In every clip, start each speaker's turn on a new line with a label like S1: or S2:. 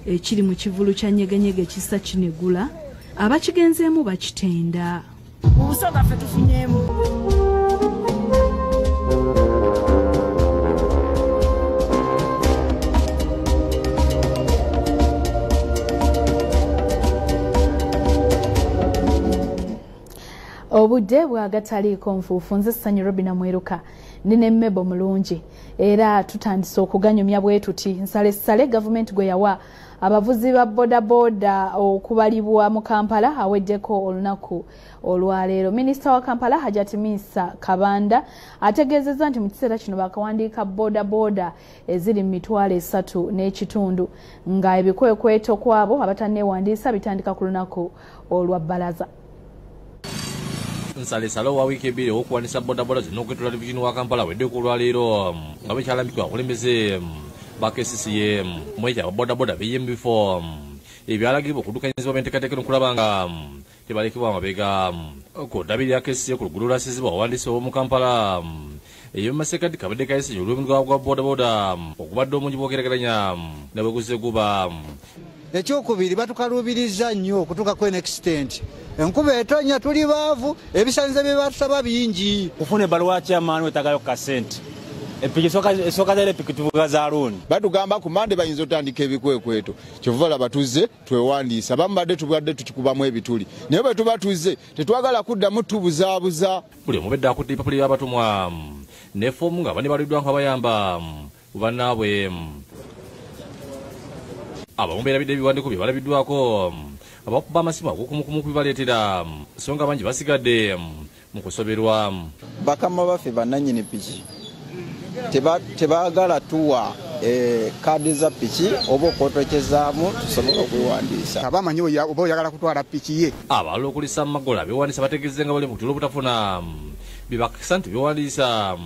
S1: Ekiri mu kivulu kya Nyegenyege kisa kinegula, abakigenzeemu bakitenda.
S2: Mu Busoga ffe tufunyeemu.
S1: Obudde bwagataliiko nfuufu. Nze Ssanyu Robina Mweruka, ndi ne Mebo Mulungi, era tutandise okuganyumya bwe tuti. Nsalessale gavumenti gwe yawa abavuzi ba bodaboda okubalibwa mu Kampala aweddeko olunaku olwaleero. Minisita wa Kampala Hajati Minsa Kabanda ategeezezza nti mu kiseera kino bakawandiika bodaboda eziri mu 350,000, nga ebikwekweto kwabo abatanneewandiisa bitandika ku lunaku olwa bbalaza.
S3: Nsalesale wa wiiki 2 okuwanisa bodaboda zino okwetula divizoni wa Kampala weddeko olwaleero, nga bekyalambikwa abakulembeze ba KCCA mwekyo ababodaboda beeyimba bifo ebyalagiribwa okuddukanyizibwa benteekateeka n'okulaba nga tebalekebwa mabega. Ku ddabi lya KCCA ku luguudo lwa Ssezibwa awawandiisi ow'omu Kampala ey'omu masekkati kabadde kayisenyo olw'omulimu gwa bodaboda okubadde omungi bw'ogeraageranya ne bwe guzze guba.
S4: Ekyokubiri, batukaluubiriza nnyo okutuuka ku extent. Enkuba etonya, tuli baavu, ebisanyizo bye batusaba bingi.
S5: Kufuna ebbaluwa kyamaani wetagayo kasente. Epiki esooka zaira, epiki tuvuga za looni.
S6: Batugamba ku Mande bayinza otandika ebikwekweto, kyevuva laba tuzze twewandiisa. Abamu badde tubadde tukikubamu ebituli, naye bwe tuba tuzze tetwagala kuddamu tubuzaabuza.
S3: Buli omu bedde akutte ebipapula by'abatumwa ne foomu, nga bane baliddwa nga bayamba bannaabwe. Abamu beerabidde ebiwandiiko bye balabiddwako abakuba amasimu ag'okumukumu kubibaleetera, so nga bangi basigadde mu kusoberwa.
S7: Bakama baffe bannannyini piki tebaagala tuwa kaadi za piki oba okwotokezaamu tusobole okwewandiisa.
S8: Abamanyi oba oyagala kutwala piki ye.
S3: Abalala okulisa mu magola beewandiisa bategeeze nga bali mu kutuula obutafuna bibakakisa nti beewandiisa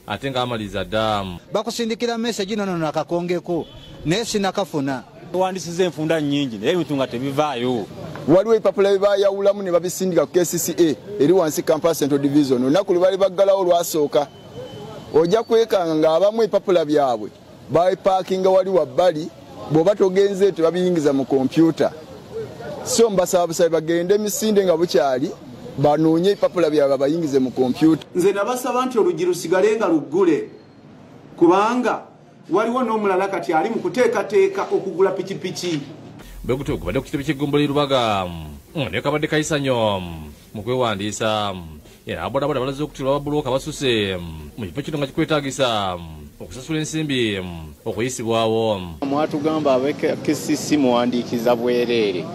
S3: ate nga bamaliriza dda.
S4: Bakusindikira message nono nakakongeko, naye sinakafuna.
S5: Wandisiza enfunda nnyingi, naye ebintu nga tebivaayo.
S6: Waliwo ebipapula bye bayawulamu ne babisindika ku KCCA eri wansi Kampala Central Division. Olunaku lwe bali baggalawo lwasooka, ojja kwekanga ng'abamu ebipapula byabwe bapaakinga wali wabbali. Bw'oba togenze tebabiyingiza mu kompyuta. So mbasaba busabe bagende emisinde nga bukyali, banoonye ebipapula byabwe babayingize mu kompyuta.
S9: Nze nabasaba nti oluggi lusigale nga luggule, kubanga waliwo n'omulala kati ali mu kuteekateeka okugula pikipiki.
S3: Bwe gutyo gubadde ku kitebe ky'eggombolola e Lubaga, naye kabadde kayisanyo mu kwewandiisa, era ababodaboda balaze okutirwa babbulooka basuse mu kifo kino nga kikwetaagisa okusasula ensimbi okuyisibwawo.
S10: Mwatugamba abe KCC muwandiikiza bwereere,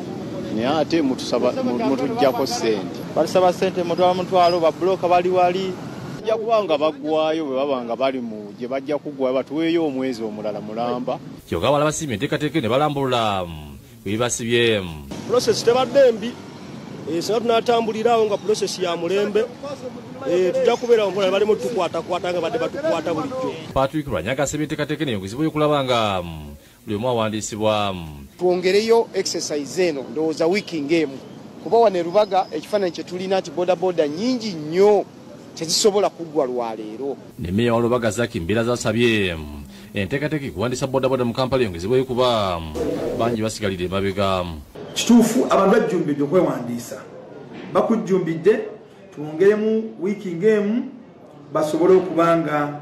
S10: naye ate mutuggyako ssente.
S7: Batusaba ssente mutwalo mutwalo, babbulooka bali wali.
S10: Bajja kuba nga baggwayo, bwe baba nga bali mu gye bajja kuggwayo, batuweeyo omwezi omulala mulamba.
S3: Kyokka abalala basiimye enteekateeka ne balambulula bwe bibasibye.
S11: Process tebadde mbi. Singa tunatambulirawo nga process ya mulembe, tujja kubeerawo mpola, balimu tukwatakwata nga badde batukwata bulijjo.
S3: Patrick Lwanyaga asabye enteekateeka eno eyongezebweyo okulaba nga buli omu awandiisibwa.
S12: Twongereyo exercise eno, ndowooza wiiki ng'emu, kuba wano e Lubaga ekifaananyi kye tulina nti bodaboda nnyingi nnyo, tezisobola kuggwa lwaleero.
S3: Ne meeya wa Lubaga Zaki Mbira zasabye enteekateeka ekuwandiisa bodaboda mu Kampala eyongezebweyo, kuba bangi basigalidde emabega.
S13: Kituufu, abantu bajjumbidde okwewandiisa, bakujjumbidde. Twongeremu wiiki ng'emu basobole okuba nga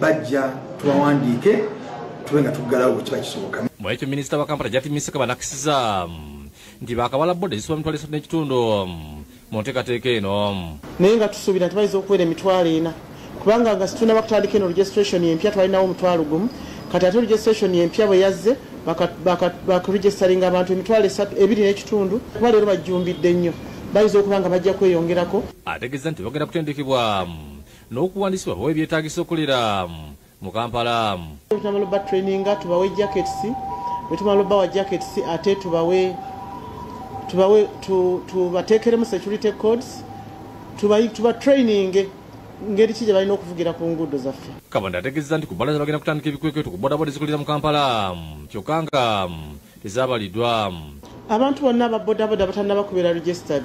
S13: bajja tubawandiike, tube nga tuggalawo bwe kiba kisoboka.
S3: Mu ekyo minisita wa Kampala Hajati Minsa Kabanda akisiza nti bakabala boda ezisoba 350,000 mu nteekateeka eno.
S14: Naye nga tusuubira nti bayinza okuwera 400,000, kubanga nga situnaba kutandika eno registration empya twalinawo 10,000. Kati ate registration empya bwe yazze, bakaregisteringa abantu 325,000. Kuba leero bajjumbidde nnyo, bayinza okuba nga bajja kweyongerako.
S3: Ategeeza nti bagenda kutendekebwa n'okuwandiisibwa bawe ebyetaagisa okulera mu Kampala.
S14: Tumala oba traininga, tubawe jackets. Bwe tumala obawa jackets, ate tubawe tubawe tubateekeremu security codes, tuba training ngeri ki gye balina okuvugira ku nguudo zaffe.
S3: Kabanda ategeeza nti ku bbalaza bagenda kutandika ebikwekweto ku bodaboda ezikolera mu Kampala, kyokka nga tezaabaliddwa.
S14: Abantu bonna aba bodaboda batannaba kubeera registered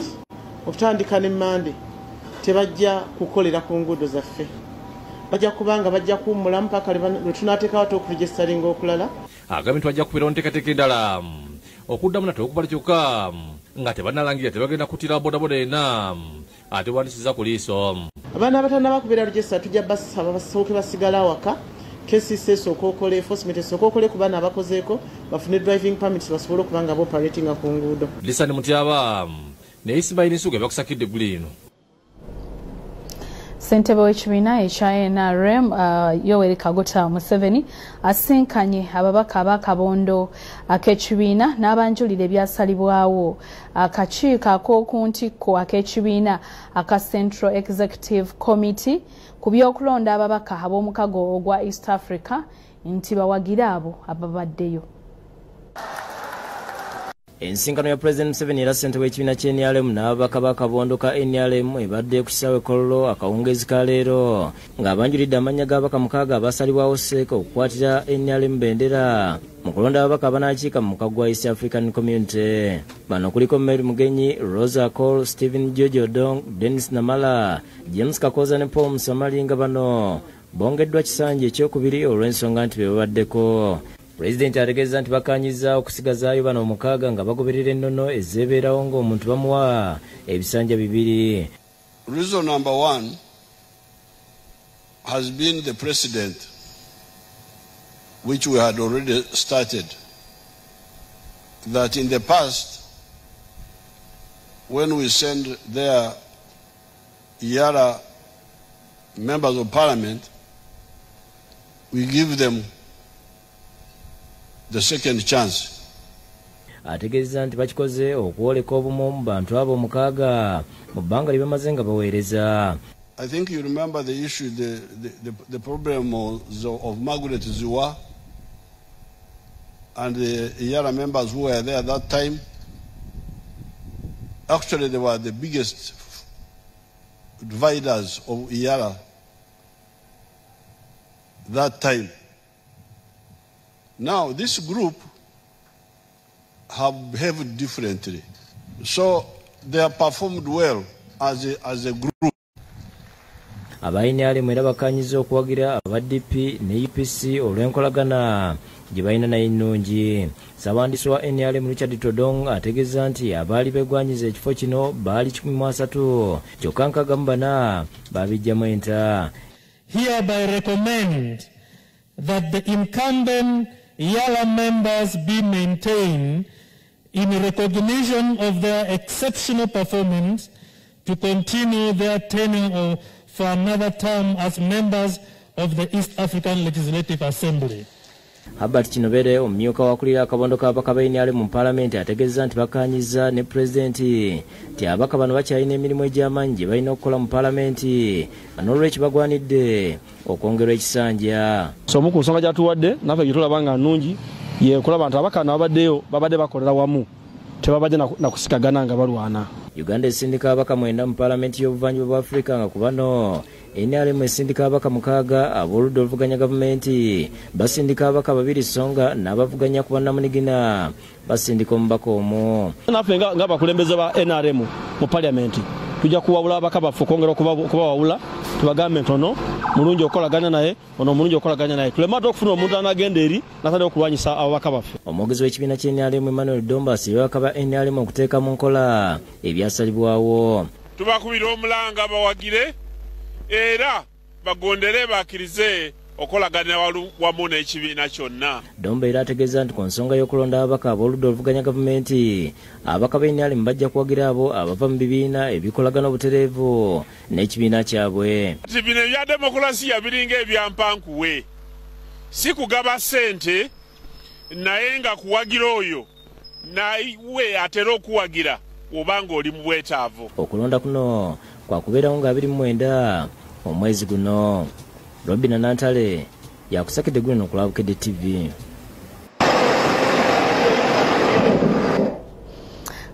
S14: okutandika ne Mande tebajja kukolera ku nguudo zaffe. Bajja kubanga bajja kuwummulamu paka lwe tunaateekawo ate okuregisteringa okulala.
S3: Agambye nti bajja kubeerawo nteekateeka endala okuddamu nate okubala, kyokka nga tebannalangirira tebagenda kuttira bodaboda yenna atewandiisizza ku liiso.
S14: Abaana abatannaba kubeera register tujja basaba basooke basigale awaka. KCC esooka okole enforcement, esooka okole ku baana abakozeeko bafune driving permits basobole okuba nga baoperatinga ku nguudo.
S3: Lisani Mutyaba ne Ismail Nsuga bakusakidde eggulu eno.
S1: Ssentebe w'ekibiina ekya NRM Yoweri Kaguta Museveni asinkanye ababaka ab'akabondo ak'ekibiina n'abanjulira ebyasalibwawo akakiiko ak'oku ntikko ak'ekibiina aka Central Executive Committee ku by'okulonda ababaka ab'omukago ogwa East Africa nti bawagire abo ababaddeyo.
S15: Ensinkano ya Pulezidenti Museveni era ssentebe w'ekibiina ky'e NRM n'ababaka b'akabondo ka NRM ebadde ku kisaawe Kololo akawungeezi ka leero, ng'abanjulidde amannya g'ababaka 6 abasalibwawo seeka okukwatira NRM bendera mu kulonda ababaka abanaakiika mu mukago gwa East African Community. Bano kuliko Mary Mugenyi, Rosa Cole, Stephen George Odong, Dennis Namala, James Kakoza ne Paul Musamali, nga bano bongeddwa kisanja ekyokubiri olw'ensonga nti be babaddeko. Pulezidenti ategeeza nti bakkaanyizza okusigazaayo bano 6 nga bagoberera ennono ezeebeerawo ng'omuntu bamuwa ebisanja 2.
S16: Reason number 1 has been the precedent which we had already started, that in the past when we send there Yara members of parliament, we give them the second chance.
S15: Ategeeza nti bakikoze okwoleka obumu mu bantu abo 6 mu bbanga lye bamaze nga baweereza.
S16: I think you remember the issue, the problem of Margaret Ziwa and the Yara members who were there at that time. Actually, they were the biggest dividers of Yara that time. Now, this group have behaved differently. So they have performed well as a group.
S15: Aba NRM era bakkaanyizza okuwagira aba DP ne UPC olw'enkolagana gye balina naye ennungi. Ssabawandiisi wa NRM Richard Todong ategeeza nti abaali beegwanyiza ekifo kino baali 130, kyokka 64 babiggyamu enta.
S17: Hereby recommend that the incumbent Yala members be maintained in recognition of their exceptional performance to continue their tenure for another term as members of the East African Legislative Assembly.
S15: Herbert Kinobere, omumyuka wakulira akabondo k'ababaka ba NRM mu paalamenti, ategeeza nti bakkaanyizza ne pulezidenti nti ababaka bano bakyalina emirimu egy'amaanyi gye balina okukola mu paalamenti, nga n'olwekyo bagwanidde okwongerwa ekisanja.
S18: So omu ku nsonga gy'atuwadde naffe gye tulaba nga nnungi ye kulaba nti ababaka bano babaddeyo babadde bakolera wamu, tebabadde na kusikagana nga balwana.
S15: Uganda esindika ababaka 9 mu paalamenti y'obuvanjuba bwa Afrika, nga ku bano NRM esindika ababaka 6, ab'oludda oluvuganya gavumenti basindika ababaka 2, so nga n'abavuganya ku bannamunigina basindika omubaka 1.
S18: Naffe ng'abakulembeze ba NRM mu paalamenti tujja kuwabula ababaka baffe okwongera okubawabula, tubagambe nti ono mulungi okolagana naye, ono mulungi okolagana naye, tuleme ate okufuna omuntu anagenda eri n'atandika okulwanyisa ababaka baffe.
S15: Omwogezi w'ekibiina ky'e NRM Emmanuel Domba asibye ababaka ba NRM okuteeka mu nkola ebyasalibwawo.
S19: Tubakubira omulanga bawagire era bagondere bakkirize okolagana wamu n'ekibiina kyonna.
S15: Domba era ategeeza nti ku nsonga y'okulonda ababaka ab'oludda oluvuganya gavumenti, ababaka ba NRM bajja kuwagira abo abava mu bibiina ebikolagana obutereevu n'ekibiina kyabwe.
S19: Nti bino ebya demokulasiya biringa ebyampankuwe, si kugaba ssente naye nga kuwagira oyo nawe atera okuwagira obanga oli mu bwetaavu.
S15: Okulonda kuno kwakubeerawo nga 29 omwezi guno. Robina Nantale yakusakidde guno ku Bukedde TV.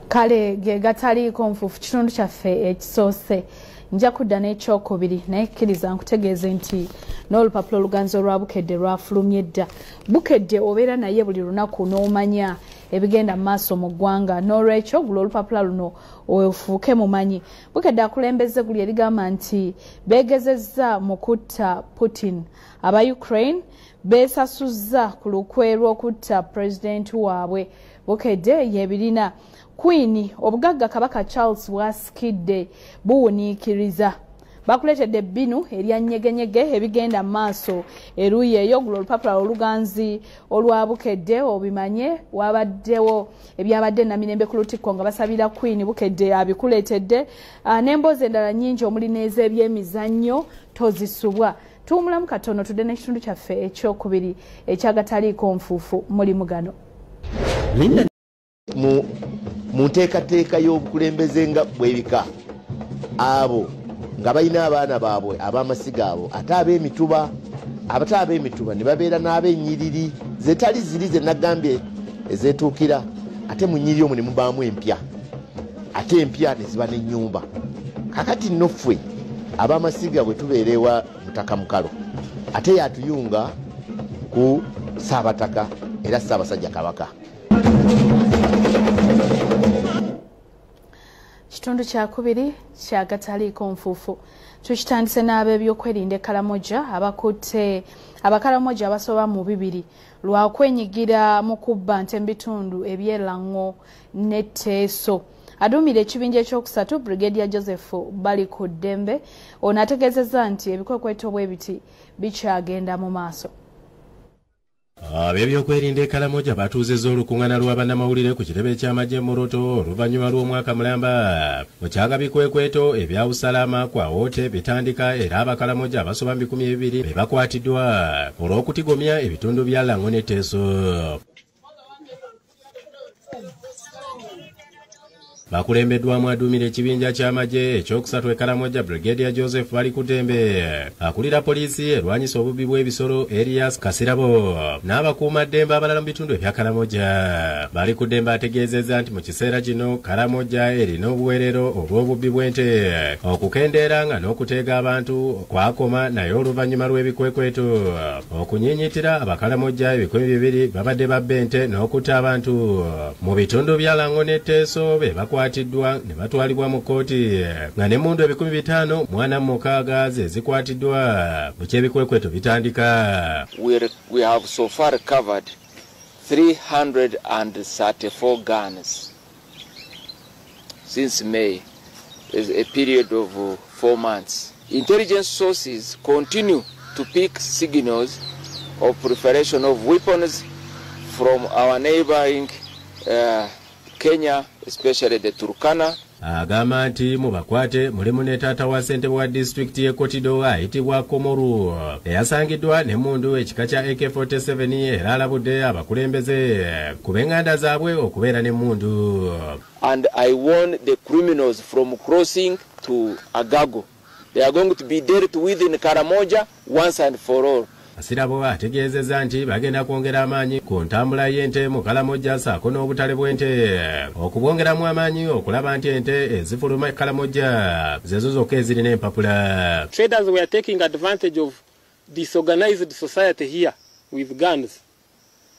S1: Kale ge gataliiko nfuufu kitundu kyaffe ekisoose, nja kudda n'ekyokubiri, naye kkiriza nkutegeeze nti n'olupapula oluganzi olwa Bukedde lwafulumye dda. Bukedde obeera naye buli lunaku n'omanya ebigenda mu maaso mu ggwanga. N'olwekyo gula olupapula luno ofuuke mumanyi. Bukedde akulembeze guli erigamba nti beegezezza mu kutta Putin. Aba Ukraine beesasuzza ku lukwe lw'okutta pulezidenti waabwe. Bukedde yebirina. Queen obugagga Kabaka Charles bwasikidde buwuniikiriza. Bakuleetedde ebbinu erya nyegenyege ebigenda mu maaso eruuyi eyo. Gula olupapula oluganzi olwa Bukedde obimanye. Wabaddewo ebyabadde Namirembe ku Lutikko nga basabira Queen. Bukedde abikuleetedde n'emboozi endala nnyingi omuli n'ez'ebyemizannyo tozisubwa. Tuwumulamu katono tudde n'ekitundu kyaffe ekyokubiri ekyagataliiko nfuufu mulimu gano.
S20: Mu nteekateeka y'obukulembeze nga bw'ebika, abo nga balina abaana baabwe ab'amasiga abo ate ab'emituba, abate ab'emituba ne babeera n'ab'ennyiriri zetali ziri ze nagambye ezeetuukira, ate mu nnyiriri omwo ne mubaamu empya, ate empya ne ziba n'ennyumba. Kakati nno ffe ab'amasiga bwe tubeera ewa Mutaka Mukalo, ate yatuyunga ku Ssaabataka era Ssaabasajja Kabaka.
S1: Kitundu kyakubiri kyagataliiko nfuufu. Tukitandise n'ab'ebyokwerinda e Karamoja abakutte Abakaramoja abasoba mu 2 lwa kwenyigira mu kubba nte mu bitundu eby'Elango ne Teeso. Aduumira ekibinja ekyokusatu Brigadier Joseph Balikuddembe ono ategeezezza nti ebikwekweto bwe biti bikyagenda mu maaso.
S21: Ab'ebyokwerinda e Karamoja batuuzizza olukuŋŋaana lwa bannamawulire ku kitebe ky'amagye Moroto oluvannyuma lw'omwaka mulamba. Mukyanga bikwekweto ebya usalama kwa wote bitandika era Abakaramoja abasoba mu 2000 be bakwatiddwa olw'okutigomya ebitundu bya Lango ne Teeso. Bakulembeddwamu aduumira ekibinja ky'amagye ekyokusatu e Karamoja Brigadier Joseph Balikuddembe, akulira poliisi erwanyisa obubbi bw'ebisolo Elias Kasirabo n'abakuumaddembe abalala mu bitundu ebya Karamoja. Balikuddembe ategeezezza nti mu kiseera kino Karamoja erina obuweerero olw'obubbi bw'ente okukendeera nga n'okuteega abantu kwakoma, naye oluvannyuma lw'ebikwekweto okunyiinyitira Abakaramoja 2,000 babadde babba ente n'okutta abantu mu bitundu bya Lango ne Teeso be bakwatiddwa ne batwalibwa mu kkooti nga n'emmundu 546 ze zikwatiddwa mu ky'ebikwekweto bitandika.
S22: We have so far recovered 334 guns since May, a period of 4 months. Intelligence sources continue to pick signals of proliferation of weapons from our neighboring Kenya, especially the Turkana.
S21: Agamba nti mu bakwate mulimu ne taata wa ssentebe wa disitulikiti y'e Kotido ayitibwa Komoru eyasangiddwa n'emmundu ekika kya AK-47 era alabudde abakulembeze ku b'enganda zaabwe okubeera n'emmundu.
S22: And I warn the criminals from crossing to Agago. They are going to be dealt with in Karamoja once and for all.
S21: Asirabo ategeezezza nti bagenda kwongera amaanyi ku ntambula y'ente mu Karamoja ssaako n'obutale bw'ente okubwongeramu amaanyi okulaba nti ente ezifuluma Karamoja zezo zokka ezirina empapula.
S23: Traders were taking advantage of disorganized society here with guns.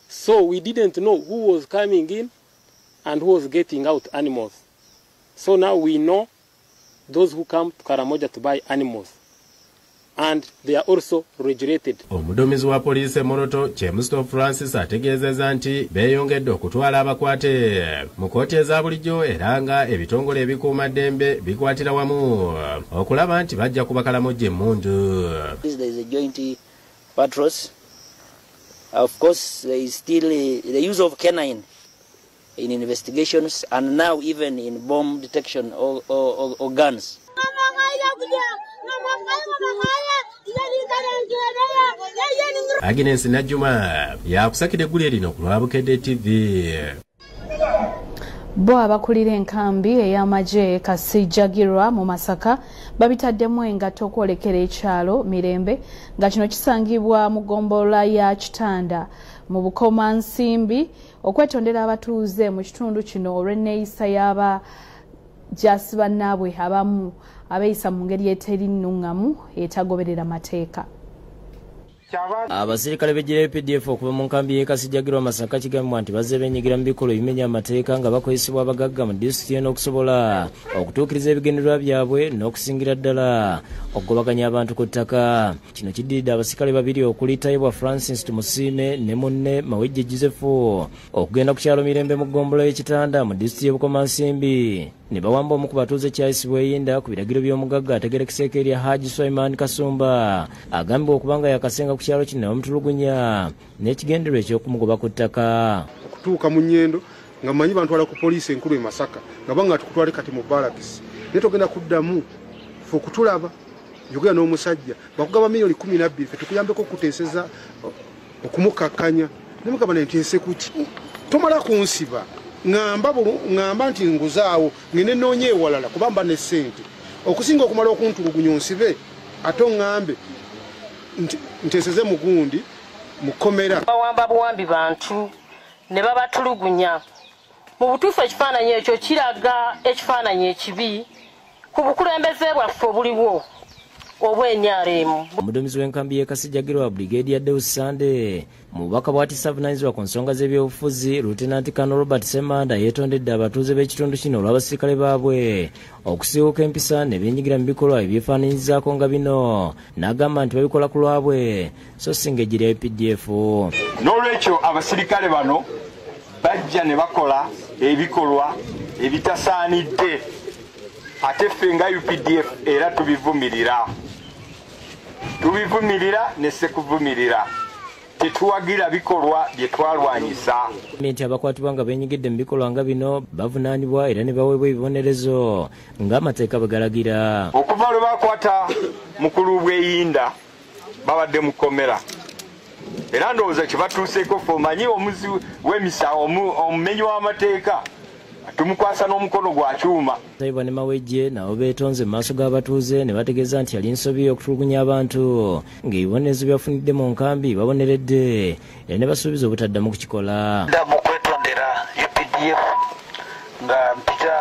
S23: So we didn't know who was coming in and who was getting out animals. So now we know those who come to Karamoja to buy animals. And they are also regulated.
S21: Omuduumizi wa poliisi e Moroto Chemusto Francis ategeezezza nti beeyongedde okutwala abakwate mu kkooti eza bulijjo era nga ebitongole ebikuumaddembe bikwatira wamu okulaba nti bajja ku Bakaramoja emmundu.
S24: There is a joint patrols. Of course, there is still the use of canine in investigations and now even in bomb detection or guns.
S21: Agnes Najuma yakusakidde eggulire lino ku lwa Bukedde TV.
S1: Bo abakulira enkambi ey'amagye Kasijjagirwa mu Masaka babitaddemu engatto okwolekera ekyalo Mirembe nga kino kisangibwa mu ggombolola ya Kitanda mu Bukomansimbi okwetondera abatuuze mu kitundu kino olw'enneeyisa y'aba jasi bannaabwe abamu abeeyisa mu ngeri eteri nnuŋŋamu etagoberera mateeka.
S15: Abasirikale b'eggye lya UPDF okuva mu nkambi y'e Kasijjagirwa Masaka kigambibwa nti bazze beenyigira mu bikolwa ebimenya amateeka nga bakozesebwa abagagga mu disitulikiti eno okusobola okutuukiriza ebigendererwa byabwe n'okusingira ddala okugobaganya abantu ku ttaka. Kino kiddiridde abasirikale babiri okuli Tayebwa Francis Tumusiime ne munne Mawejje Joseph okugenda ku kyalo Mirembe mu ggombolola y'e Kitanda mu disitulikiti y'e Bukomansimbi ne bawamba omu ku batuuze Charles Bweyinda ku biragiro by'omugagga ategerekeseeko erya Haji Swaiman Kasumba agambibwa okuba nga yakasenga ku kyalo kino ne bamutulugunya n'ekigendererwa eky'okumugoba ku ttaka.
S2: Okutuuka mu Nyendo nga mmanyi bantwala ku poliisi enkulu e Masaka nga banga tukutwale kati mu barracks naye togenda kuddamu ffe okutulaba yogera n'omusajja bakugaba miliyoni 12 ffe tukuyambeko okuteeseza okumukakkanya ne mugamba ne nteese kuki tomala kunsiba ngamba nti nguzaawo ngende noonye ewalala kuba mba ne ssente okusinga okumala okuntulugunya onsibe ate oŋŋambe nteeseze mugundi mukomera.
S4: Bawamba buwambi bantu ne babatulugunya. Mu butuufu ekifaananyi ekyo kiraga ekifaananyi ekibi ku bukulembeze bwaffe obuliwo obw'NRM.
S15: Omuduumizi w'enkambi y'e Kasijjagirwa Brigadier Deus Sande mu bubaka bw'atisse avunaanyizibwa ku nsonga z'ebyobufuzi Lieutenant Colonel Robert Ssemanda yeetondedde abatuuze b'ekitundu kino olw'abasirikale baabwe okusiiwuuka empisa ne beenyigira mu bikolwa ebyefaananyirizaako nga bino n'agamba nti babikola ku lwabwe so si ng'eggye lya UPDF.
S5: N'olwekyo abasirikale bano bajja ne bakola ebikolwa ebitasaanidde ate ffe nga UPDF era tubivumirira. Tubivumirira ne sekuvumirira. Tetuwagira bikolwa bye twalwanyisa.
S15: Nti abakwatibwa nga beenyigidde mu bikolwa nga bino bavunaanibwa era ne baweebwa ebibonerezo ng'amateeka bwe galagira.
S5: Okuva lwe bakwata mukulu Bweyinda babadde mu kkomera era ndowooza kye batuuseeko ffe omanyi omuzi w'emisango omumenyi w'amateeka tumukwasa n'omukono gwa kyuma.
S15: Tayebwa ne Mawejje nabo beetonze mu maaso g'abatuuze ne bategeeza nti yali nsobi okutulugunya abantu ng'ebibonerezo byafunidde mu nkambi baboneredde era ne basuubiza obutaddamu kukikola.
S8: Ddamu okwetondera UPDF nga mpita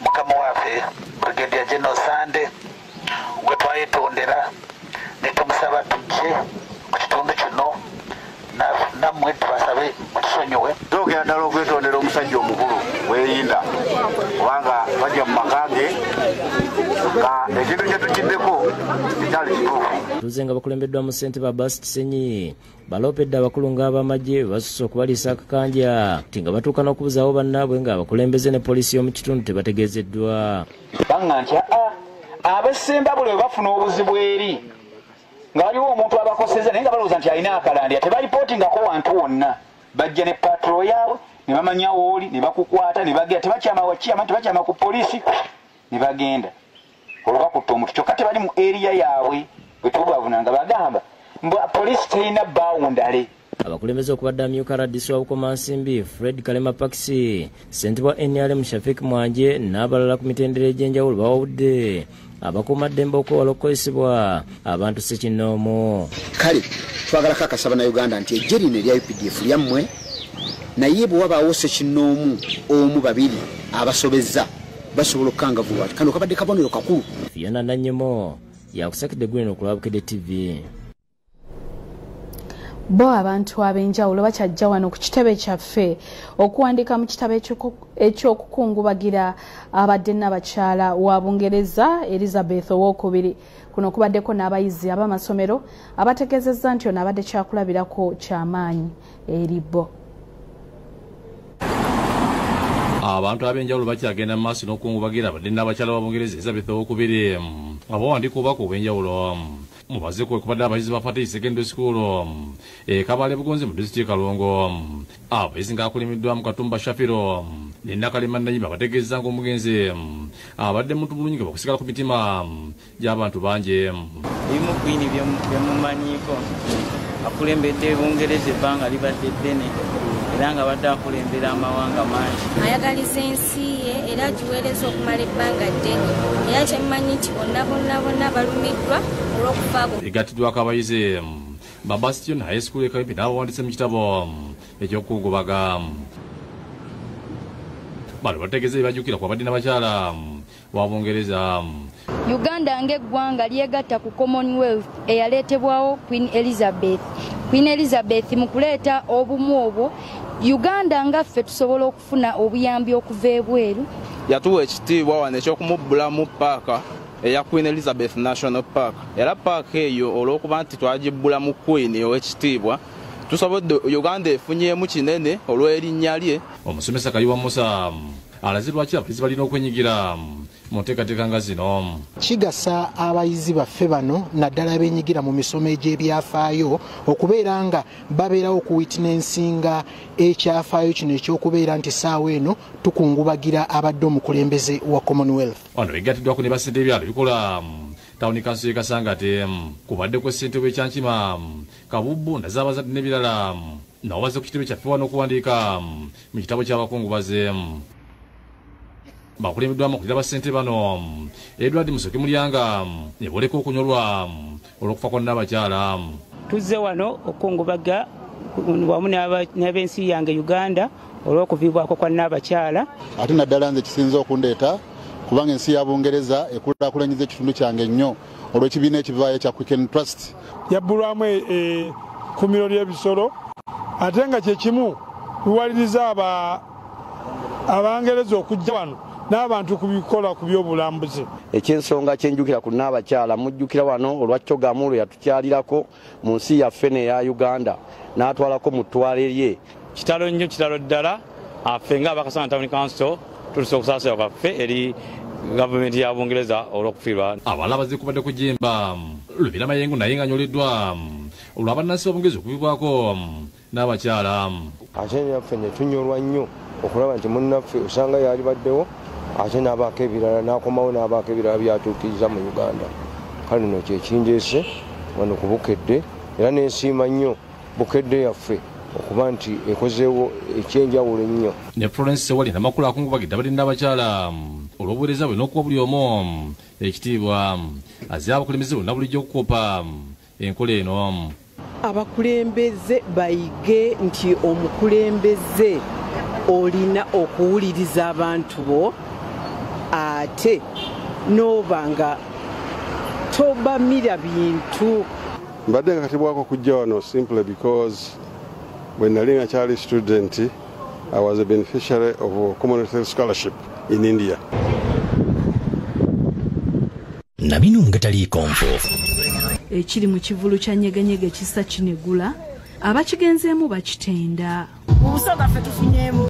S8: mukama waffe Brigadier General Sande gwe twayetondera ne tumusaba tujje ku kitundu kino nammwe tubasabe mutusonyiwe.
S5: Nsookera ddala okwetondera omusajja omukulu Bweyinda kubanga bajja mu maka ge nga ekintu kye tukiddeko tekyali kituufu.
S15: Abatuuze nga bakulembeddwamu ssentebe Abbas Kisenyi baloopedde abakulu ng'abamagye bwe basusse okubaliisa akakanja nti nga batuuka n'okubuzaawo bannaabwe ng'abakulembeze ne poliisi y'omu kitundu tebategeezeddwa.
S25: Baŋŋa nti ab'e buli bwe bafuna obuzibu eri nga waliwo omuntu abakosezza naye nga balowooza nti alina akalandira tebalipootingako wantu wonna bajja ne patrol yaabwe ne bamanya wooli ne bakukwata ne bagenda tebakyama wakyama tebakyama ku poliisi ne bagenda olwo bakutta omuntu kyokka tebali mu eriya yaabwe bwe tubavuna nga bagamba mbu poliisi terina bawundale.
S15: Abakulembeze okubadde amyuka RDC wa Bukomansimbi Fred Kalema Pakisi, ssentebe wa NRM Shafik Mwanje n'abalala ku mitendera egy'enjawulo bawawudde abakuumaddembe okwewala okukozesebwa abantu ssekinnoomu.
S26: Kale twagala kakasa Bannayuganda nti eggye lino erya UPDF lyammwe naye bwe wabaawo ssekinnoomu omu babiri abasobezza basobola okukangavvulwa. Kano kabadde kabonero kakulu.
S15: Fiona Nanyemo yakusakidde Gweno ku Lwabukedde TV.
S1: Bo abantu ab'enjawulo bakyajja wano ku kitebe kyaffe okuwandiika mu kitabo ekyokukungubagira abadde n'abakyala wa Bungereza Elizabeth Owokubiri. Kuno kubaddeko n'abayizi ab'amasomero abategeezezza nti ono abadde kyakulabirako ky'amaanyi eri bo.
S3: Abantu ab'enjawulo bakyagenda mu maaso n'okukungubagira abadde n'abakyala wa Bungereza Elizabeth Owokubiri abawandiika obubaka obw'enjawulo. Mubaze kwe kubadde abayizi ba Fatih Secondary School e Kabale Bugonzi mu disitulikiti y'e Kalongo. Abayizi ng'akulimiddwamu Katumba Shafiro ne Nakalema Nayima bategeezezza ng'omugenzi abadde muntu mulungi nga bakusigala ku mitima gy'abantu bangi.
S27: Ebimu Queen byemumanyiiko akulembedde Bungereza ebbanga libadde ddene era nga badde akulembera amawanga mangi.
S28: Ayagaliza ensi ye era agiweereza okumala ebbanga ddene era kyemmanyi nti bonna bonna bonna balumiddwa olw'okufa.
S3: Egattiddwako abayizi ba Bastion High School e Kawempe n'abawandiise mu kitabo ekyokukungubaga. Bano bategeeza ebajjukira ku abadde n'abakyala wa Bungereza.
S6: Uganda ng'eggwanga lyegatta ku Commonwealth eyaleetebwawo Queen Elizabeth. Queen Elizabeth mu kuleeta obumu obwo, Uganda nga ffe tusobola okufuna obuyambi okuva ebweru.
S7: Yatuwa ekitiibwa wano eky'okumubbulamu paaka eya Queen Elizabeth National Park. Era paaka eyo olw'okuba nti twagibbulamu Queen ow'ekitiibwa, tusobodde Uganda efunyeemu kinene olw'erinnya lye.
S3: Omusomesa Kayiwa Musa alaze lwaki abayizi balina okwenyigira mu nteekateeka nga zino.
S9: Kigasa abayizi baffe bano naddala abenyigira mu misomo egy'ebyafaayo okubeera nga babeerawo okuwitnensinga ekyafaayo kino ekyokubeera nti ssaawa eno tukungubagira abadde omukulembeze wa Commonwealth.
S3: Wano begattiddwako ne bassentebe ebyalo ebikola tawuni kanso y'e Kasangati, kubaddeko ssentebe w'Ekyankima, Kabubbu, Ndazabazadde n'ebirala. Nabo bazze ku kitebe kyaffe wano okuwandiika mu kitabo ky'abakungubaze. Bakulembeddwamu okulira bassentebe bano Edward Musoke Mulyanga ne booleka okunyolwa olw'okufa kwa nnabakyala.
S10: Tuzze wano okukungubaga wamu n'ab'ensi yange Uganda olw'okuviibwako kwa nnabakyala.
S11: Ate naddala nze kisinze okundeeta kubanga ensi ya Bungereza ekulaakulanyiza ekitundu kyange nnyo olw'ekibiina ekivaayo ekya Quicken Trust.
S12: Yabbulwamu ekkuumiro ly'ebisolo ate nga kye kimu biwaliriza Abangereza okujja wano n'abantu kubikola ku by'obulambuzi.
S13: Ekyensonga kyenjukira ku nnabakyala, mujjukira wano olwa Chogamu lwe yatukyalirako mu nsi yaffe n'eya Uganda n'atwalako mu ttwale lye.
S14: Kitalo nnyo, kitalo ddala. Affe nga Abakasanga Town Council tutuuse okusaasira kwaffe eri gavumenti ya Bungereza olw'okufiirwa.
S3: Abalala bazze kubadde kujemba Lubira Mayengo naye ng'anyoleddwa olw'abannansi ba Bungereza okubibwako n'abakyala.
S29: Ate naffe ne tunyolwa nnyo okulaba nti munnaffe osanga yalibaddewo ate n'abaako ebirala n'akomawo n'abaako ebirala byatuukiriza mu Uganda. Kale nno kyekindeese wano ku Bukedde era nensiima nnyo Bukedde yaffe okuba nti ekozeewo ekyenjawulo ennyo.
S3: Ne Florence Sewali namakulu akungubagidde abadde n'abakyala olw'obuweereza bwe n'okuwa buli omu ekitiibwa. Azze abakulembeze bonna bulijjo okukopa enkola eno.
S30: Abakulembeze bayige nti omukulembeze olina okuwuliriza abantu bo ate n'oba nga tobamira bintu.
S31: Mbadde nkakatibwako okujja wano simply because when nali nga kyali student, I was a beneficiary of a Commonwealth scholarship in India.
S32: Na bino nga taliiko nfuufu.
S1: Ekiri mu kivulu kya Nyegenyege kisa kinegula, abakigenzeemu bakitenda.
S33: Mu Busoga ffe tufunyeemu